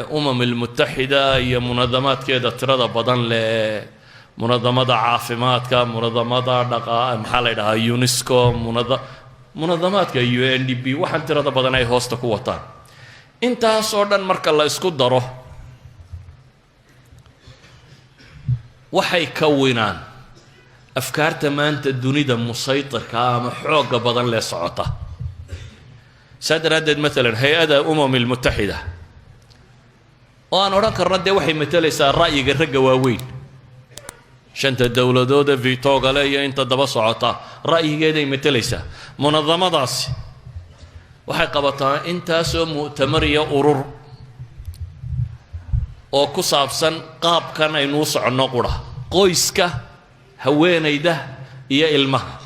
Umam Almutaxida iyo munadamaadkeeda tirada badan leh, Munadamada Caafimaadka, Munadamada dhaqa, maxaa la ydhahaa, UNESCO, munadamaadka UNDP, waxaan tirada badan ay hoosta ku wataan, intaasoo dhan marka la isku daro, waxay kawinaan afkaarta maanta dunida musaytirka ama xoogga badan lee socota. Saa daraaddeed, maalan, Hay-adda Umam Almutaxida, oo aan odhan karno dee waxay matelaysaa ra'yiga ragga waaweyn, shanta dowladooda vitogale iyo inta daba socota ra'yigeeday matelaysaa. Munadamadaasi waxay qabataa intaasoo mu'tamar iyo urur oo ku saabsan qaabkan aynuu soconno qura, qoyska, haweenayda iyo ilmaha.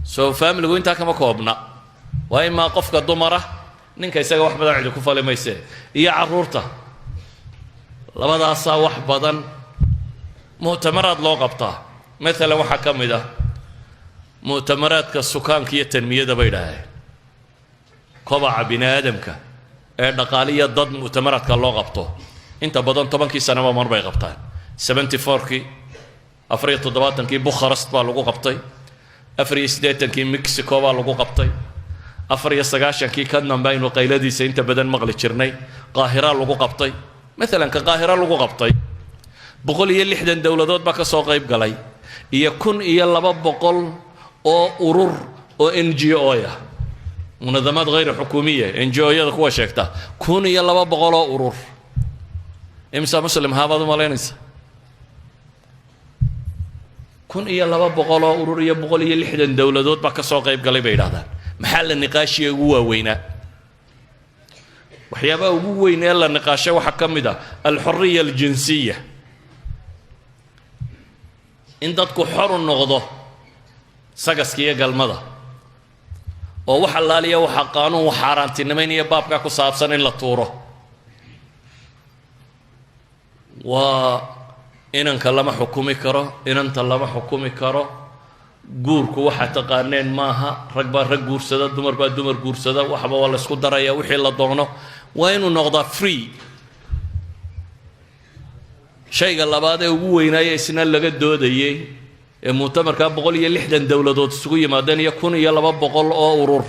Soo faamiligu intaa kama koobna? Waa imaa qofka dumara, ninka isaga wax badan cidi ku fali mayse, iyo carruurta. Labadaasaa wax badan mu'tamaraad loo qabtaa. Maalan, waxaa ka mid ah mu'tamaraadka sukaanka iyo tanmiyada bay idhaaheen, kobaca bini aadamka ee dhaqaaliya dad mu'tamaraadka loo qabto. Inta badan 10kii sanaba mar bay qabtaan. 74kii, 74kii Bukharest baa lagu qabtay, 84kii Mexico baa lagu qabtay, 94kii ka dambe aynu qayladiisa inta badan maqli jirnay Qaahira lagu qabtay. Maalan, ka Qaahira lagu qabtay 160 dowladood baa ka soo qayb galay iyo 1200 oo urur oo NGO ah, munadamaad hayr xukuumiya, NGO-yada kuwa sheegta. 1200 oo urur. Imisa Muslim haabaad u malaynaysa? 1200 oo urur iyo 160 dowladood baa ka soo qayb galay bay yidhahdaan. Maxaa la niqaashiya ugu waaweynaa? Waxyaabaha ugu weyn ee la niqaashay waxaa ka mid ah alxuriya aljinsiya, in dadku xor u noqdo sagaska iyo galmada, oo wax allaaliya waxaa qaanuun wax xaaraantinimaynaya baabkaa ku saabsan in la tuuro. Waa inanka lama xukumi karo, inanta lama xukumi karo, guurku waxaa taqaaneen maaha, rag baa rag guursada, dumar baa dumar guursada, waxba waa la isku daraya, wixii la doono, waa inuu noqdaa free. Shayga labaad ee ugu weynaaya isna laga doodayey ee mu'tamarkaa 160 dowladood isugu yimaadeen iyo 1200 oo urur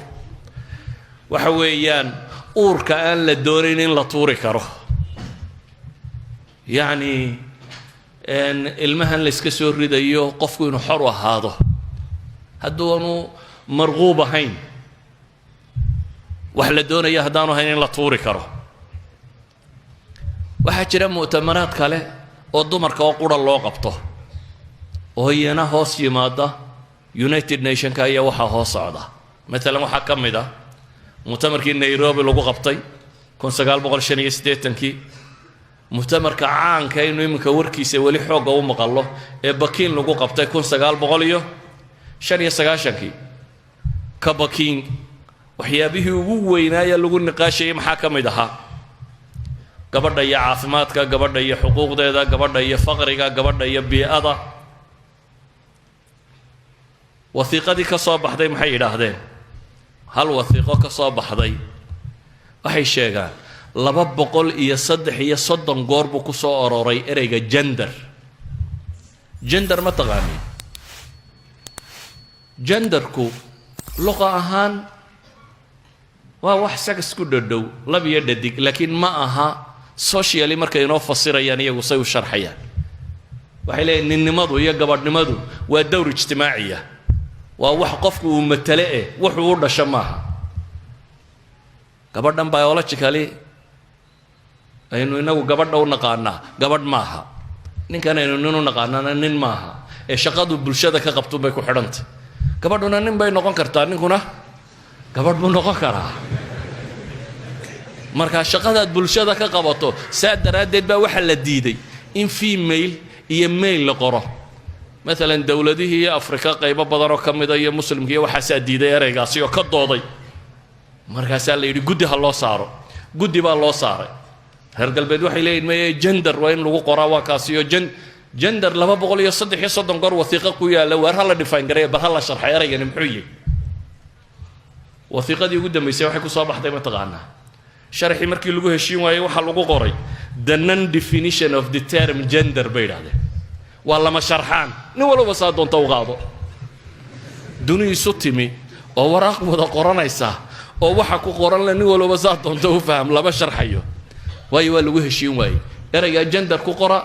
waxa weeyaan uurka aan la doonayn in la tuuri karo, yacni ilmahan la iska soo ridayo, qofku inuu xor u ahaado hadduanu marquub ahayn, wax la doonaya haddaanu ahayn, in la tuuri karo. Waxaa jira mu'tamaraad kale oo dumarka oo qura loo qabto, oo iyana hoos yimaada United Nationka ayaa waxaa hoos socda. Maalan, waxaa ka mid ah mu'tamarkii Nairobi lagu qabtay 1985kii, mu'tamarka caanka aynu iminka warkiisa weli xoogga u maqallo ee Bakiin lagu qabtay 1995kii. Ka Bakiin waxyaabihii ugu weynaaya lagu niqaashayay maxaa ka mid ahaa? Gabadha iyo caafimaadka, gabadha iyo xuquuqdeeda, gabadha iyo faqriga, gabadha iyo bii'ada. Wasiiqadii ka soo baxday maxay yidhaahdeen? Hal wasiiqo ka soo baxday waxay sheegaan 233 goor buu ku soo aroray ereyga gender. Gender ma taqaanin? Genderku luqa ahaan waa wax sagas ku dhodhow, lab iyo dhadig, laakiin ma aha. Socially markay inoo fasirayaan iyagu, say u sharxayaan, waxay leeyihin ninnimadu iyo gabadhnimadu waa dowr ijtimaaciya, waa wax qofku uu matale eh, wuxuu u dhasho maaha. Gabadhan biologically aynu inagu gabadha u naqaanaa gabadh maaha, ninkan aynu nin u naqaanaana nin maaha, ee shaqadu bulshada ka qabtun bay ku xidhantay. Gabadhuna nin bay noqon kartaa, ninkuna gabadh buu noqon karaa. Marka shaqadaad bulshada ka qabato, saa daraaddeed baa waxaa la diiday in female iyo male la qoro. Maalan, dowladihii Afrika qaybo badan oo ka mida iyo Muslimka iyo waxaasaa diiday ereygaasi oo ka dooday. Markaasaa la yidhi guddi ha loo saaro. Guddi baa loo saaray. Reer galbeed waxay leeyihin maye, gender waa in lagu qoraa, waa kaasiyo gender 233 goor wasiiqo ku yaalla. Waar ha la define gareeya, bal ha la sharxay ereygani muxuu yihi. Wasiiqadii ugu dambaysay waxay ku soo baxday, mataqaanaa, Sharxii markii lagu heshiin waayey, waxaa lagu qoray "the non definition of the term gender" bay idhahdeen. Waa lama sharxaan, nin walba saa doonta u qaado. Duni isu timi oo waraaq wada qoranaysa oo waxa ku qoran le nin walba saa doonta u faham, lama sharxayo, waayo waa lagu heshiin waayey. Ereygaa gender ku qora,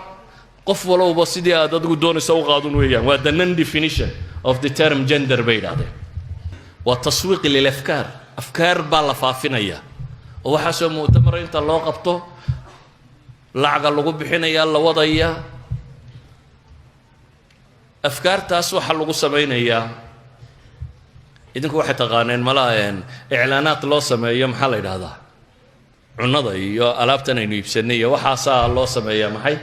qof walowba sidii aad adigu doonaysa u qaadun weeyaan. Waa "the non definition of the term gender" bay idhahdeen. Waa تسويق للأفكار, afkaar baa la faafinaya oo waxaasoo mu'tamara inta loo qabto lacaga lagu bixinaya, la wadaya afkaartaas. Waxaa lagu samaynayaa, idinku waxay taqaaneen malaa, iclaanaad loo sameeyo, maxaa la yidhahdaa, cunnada iyo alaabtan aynu iibsanay iyo waxaasaa loo sameeyaa, maxay,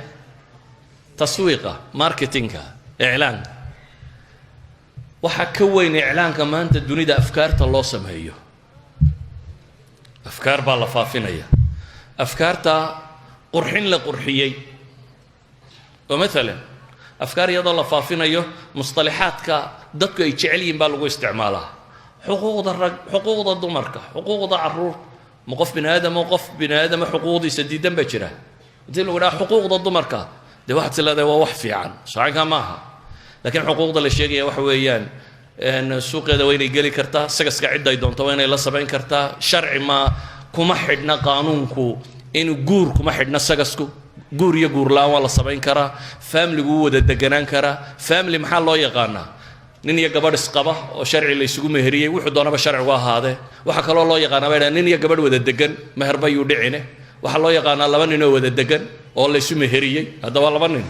taswiiqa, marketingka, iclaanka. Waxaa ka weyn iclaanka maanta dunida afkaarta loo sameeyo. Afkaar baa la faafinaya, afkaarta qurxin la qurxiyey oo maalan afkaar iyadoo la faafinayo musطalaxaadka dadku ay jecel yihiin baa lagu isticmaalaa: xuquuqda rag, xuquuqda dumarka, xuquuqda caruurta. Ma qof bini aadamo, qof bini aadama xuquuqdiisa diidan baa jira? Haddii lagu dhaha xuquuqda dumarka, dee waxaad is leedahay waa wax fiican, socankaa maaha. Laakiin xuquuqda la sheegaya waxa weeyaan suuqeeda waa inay geli kartaa, sagaska cidda ay doonto waa inay la samayn kartaa, sharci ma kuma xidhna, qaanuunku inuu guur kuma xidhna, sagasku guur iyo guur la-aan waa la samayn karaa, familigu wuu wada deganaan karaa. Family maxaa loo yaqaanaa? Nin iyo gabadh isqaba oo sharci la isugu meheriyey, wuxuu doonaba sharcigu ahaadee. Waxaa kaloo loo yaqaanaa, bay dhahan, nin iyo gabadh wada degan, meherba yuu dhicine. Waxaa loo yaqaanaa laba nin oo wada degan oo laysu meheriyey. Haddaba laba nin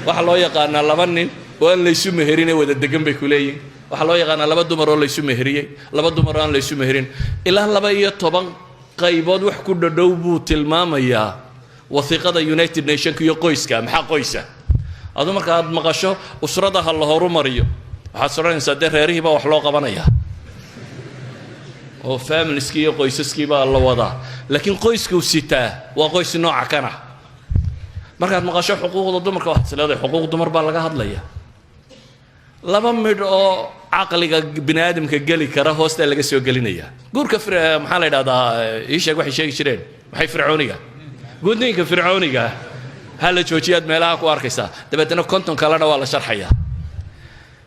waxaa loo yaqaanaa, laba nin oo aan laysu meherine wada degan bay ku leeyihin. Waxaa loo yaqaanaa laba dumar oo laysu meheriyey, laba dumar oo aan laysu meherin. Ilaa 12 qaybood wax ku dhadhow buu tilmaamayaa wasiiqada United Nationka iyo qoyska. Maxaa qoysa? Adu marka aad maqasho usrada ha la horumariyo, waxaad soranaysaa dee reerihii baa wax loo qabanayaa oo familieskii iyo qoysaskii baa la wadaa. Laakiin qoyskuu sitaa waa qoys nooca kana. Markaad maqasho xuquuqda dumarka, waxaad is leedahay xuquuq dumar baa laga hadlaya. Laba midh oo caqliga bini aadamka geli kara hoostaa laga soo gelinaya. Guurka, maxaa la yidhahdaa, ii sheeg waxay sheegi jireen, maxay, fircooniga, gudniinka fircooniga ha la joojiyaad meelaha ku arkaysaa. Dabeetana 50 kalena waa la sharxayaa.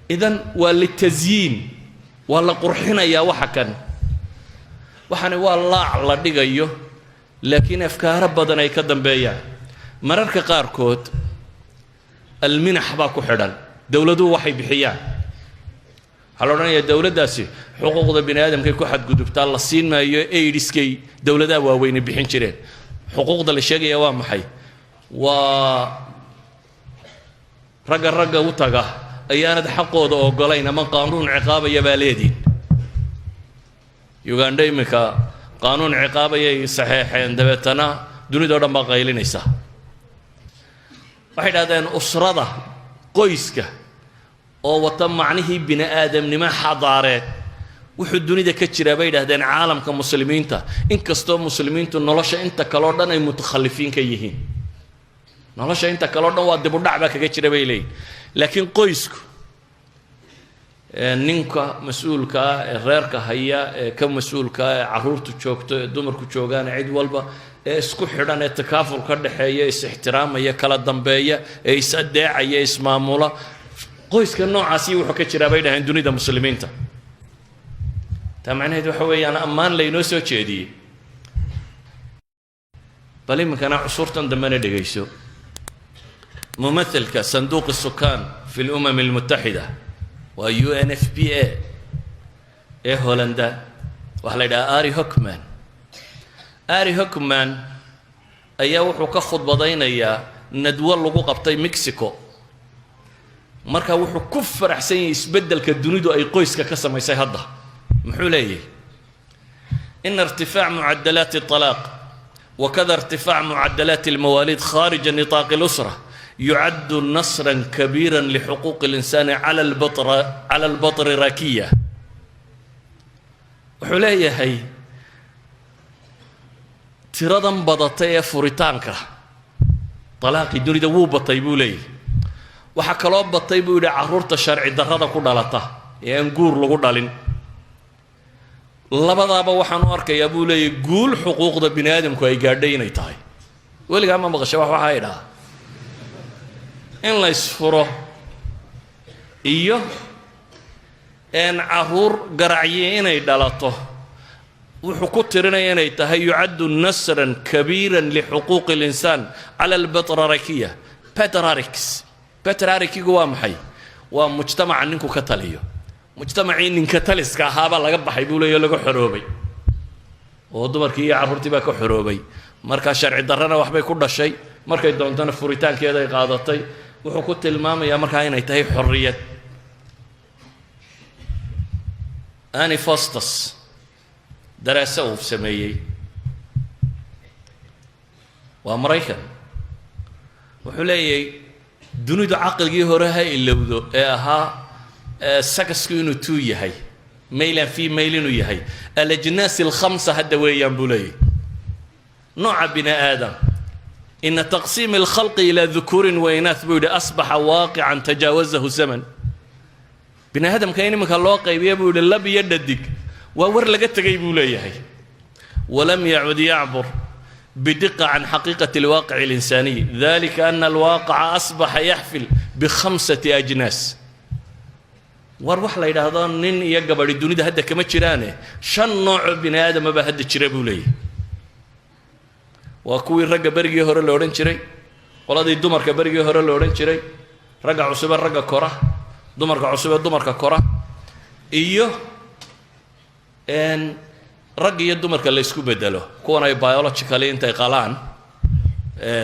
Idan waa للتزيين, waa la qurxinayaa waxa kan. Waxani waa laac la dhigayo, laakiin afkaaro badan ay ka dambeeyaan. Mararka qaarkood المنح baa ku xidhan, dowladuhu waxay bixiyaan. Waxaa la odhanayaa dowladdaasi xuquuqda bini aadamkay ku xadgudubtaa, la siin maayo aidskay dowladaha waaweyne bixin jireen. Xuquuqda la sheegaya waa maxay? Waa ragga ragga u taga ayaanad xaqooda ogolayn ama qaanuun ciqaabaya baa leediin. Ugandha iminka qaanuun ciqaabayay saxeexeen, dabeetana dunidao dhan baa qaylinaysa. Waxay dhahdeen usrada, qoyska oo wata macnihii bini aadamnimo xadaareed wuxuu dunida ka jiraa, bay idhahdeen, caalamka muslimiinta, inkastoo muslimiintu nolosha inta kaleo dhan ay mutakhalifiin ka yihiin. Nolosha inta kaleo dhan waa dibudhac baa kaga jira, bay leeyihin. Laakiin qoysku, ninka mas-uulka ah ee reerka haya, ee ka mas-uulka ah, ee carruurtu joogto, ee dumarku joogaan, ee cid walba ee isku xidhan, ee takaaful ka dhexeeya, is-ixtiraamaya, kala dambeeya, ee is-adeecaya, ismaamula, qoyska noocaasi wuxuu ka jiraa, bay dhaheen, dunida muslimiinta. Taa macnaheed waxa weeyaan ammaan laynoo soo jeediyey. Bal iminkana cusurtan dambena dhegayso. Mumathalka صندوق السكان في الأمم المتحدة waa UNFPA ee Holanda, waxaa la yidhaha Arie Hoekman. Arie Hoekman ayaa wuxuu ka khudbadaynayaa nadwo lagu qabtay Mexico. Marka wuxuu ku faraxsan yahay isbeddelka dunidu ay qoyska ka samaysay hadda. Muxuu leeyahay? إن ارتفاع معدلات الطلاق وكذا ارتفاع معدلات المواليد خارج نطاق الأسرة يعد نصرا كبيرا لحقوق الإنسان على البطريركية. Wuxuu leeyahay tiradan badatay ee furitaanka, talaaqii dunida wuu batay, buu leeyahay. Waxaa kaloo batay, buu yidhi, carruurta sharci darrada ku dhalata ee aan guur lagu dhalin. Labadaaba waxaan u arkayaa, buu leeyahy, guul xuquuqda bini aadamku ay gaadhay inay tahay. Weligaa ma maqashay wax waxaa idhaha in la isfuro iyo caruur garacyi inay dhalato? Wuxuu ku tirinaya inay tahay يعد نصرا كبيرا لحقوق الإنسان على البطراركية. Patriarchs, patriarchygu waa maxay? Waa mujtamaca ninku ka taliyo. Mujtamacii ninka taliska ahaabaa laga baxay, buu leeya, laga xoroobay oo dumarkii iyo carruurtii baa ka xoroobay. Marka sharci darrana waxbay ku dhashay, markay doontana furitaankeeday qaadatay. Wuxuu ku tilmaamayaa markaa inay tahay xorriyad. Annie Foster daraase uu sameeyey, waa Maraykan, wuxuu leeyahay dunidu caqligii hore ha ilowdo ee ahaa sexku inuu two yahay, male and female inuu yahay. الأجناس الخمسة hadda weeyaan, buu leeyahy, nooca bini aadam. إن تقسيم الخلق إلى ذكور وإناث, buu yidhi, أصبح واقعا تجاوزه الزمن. Bini aadamka in iminka loo qaybiya, buu yidhi, lab iyo dhadig waa war laga tegay, buu leeyahay. ولم يعد يعبر بدقة عن حقيقة الواقع الإنساني، ذلك أن الواقع أصبح يحفل بخمسة أجناس. War wax la yidhaahdo nin iyo gabadhi dunida hadda kama jiraane, shan noocoo bini aadama baa hadda jira, buu leeyahy. Waa kuwii ragga berigii hore la odhan jiray, qoladii dumarka berigii hore la odhan jiray, ragga cusube ragga kora, dumarka cusube dumarka kora, iyo rag iyo dumarka la isku bedelo, kuwan ay biologically intay qalaan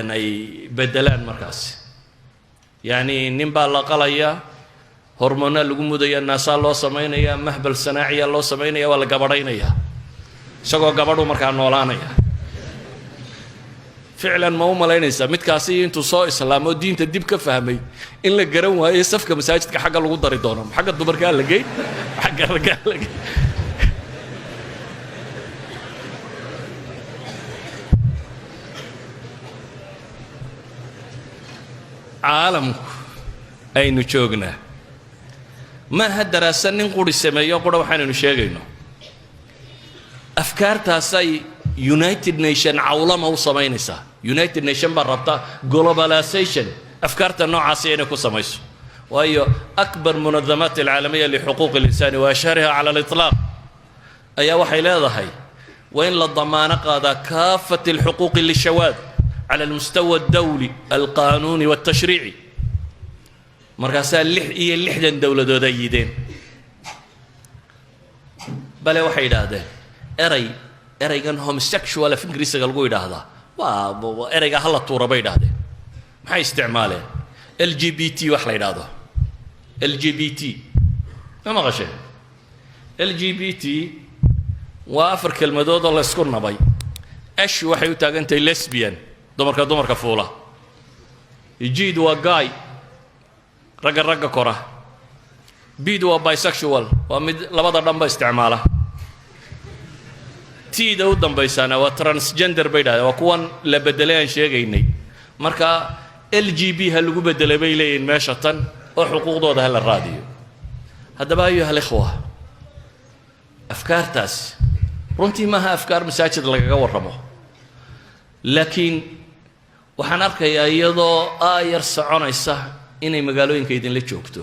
ay bedelaan markaasi. Yacni nin baa la qalayaa, hormoonaa lagu mudaya, naasaa loo samaynaya, مهبل صناعي loo samaynaya, waa la gabadhaynaya, isagoo gabadhu markaa noolaanaya. Ficlan, ma u malaynaysaa midkaasi intuu soo islaamo, diinta dib ka fahmay, in la garan waayo safka masaajidka xagga lagu dari doono? Xagga dumarkaa la geyn, xagga raggaa la geyn? Caalamku aynu joognaa maaha daraasa nin quri sameeyo qura. Waxaanaynu sheegayno afkaartaasay United Nation cawlama u samaynaysaa. United Nation baa rabta globalization afkaarta noocaasi inay ku samayso, waayo أكبر منظمات العالمية لحقوق الإنسان وأشهرها على الإطلاق ayaa waxay leedahay waa in la damaano qaadaa كافة الحقوق للشواذ على المستوى الدولي القانوني والتشريعي. Markaasaa 66 dowladood ay yideen, bale waxay yidhaahdeen erey, ereygan homosexual af Ingiriisiga lagu yidhaahdaa waa ereyga hala tuura, bay yidhaahdeen. Maxay isticmaaleen? LGBT wax la yidhaahdo. LGBT ma maqasheen? LGBT waa afar kelmadood oo la isku nabay. L waxay u taagan tahay lesbian, dumarka dumarka fuula. G waa gay, ragga ragga kora. B waa bisexual, waa mid labada dhanba isticmaala. T da u dambaysaana waa transgender, bay dhahdeen, waa kuwan la bedelay aan sheegaynay. Marka LGB ha lagu bedelay, bay leeyihin, meesha tan oo xuquuqdooda ha la raadiyo. Haddaba, أيها الإخوة, afkaartaasi runtii maaha afkaar masaajid lagaga warramo, laakiin waxaan arkayaa iyadoo aayar soconaysa inay magaalooyinka idinla joogto.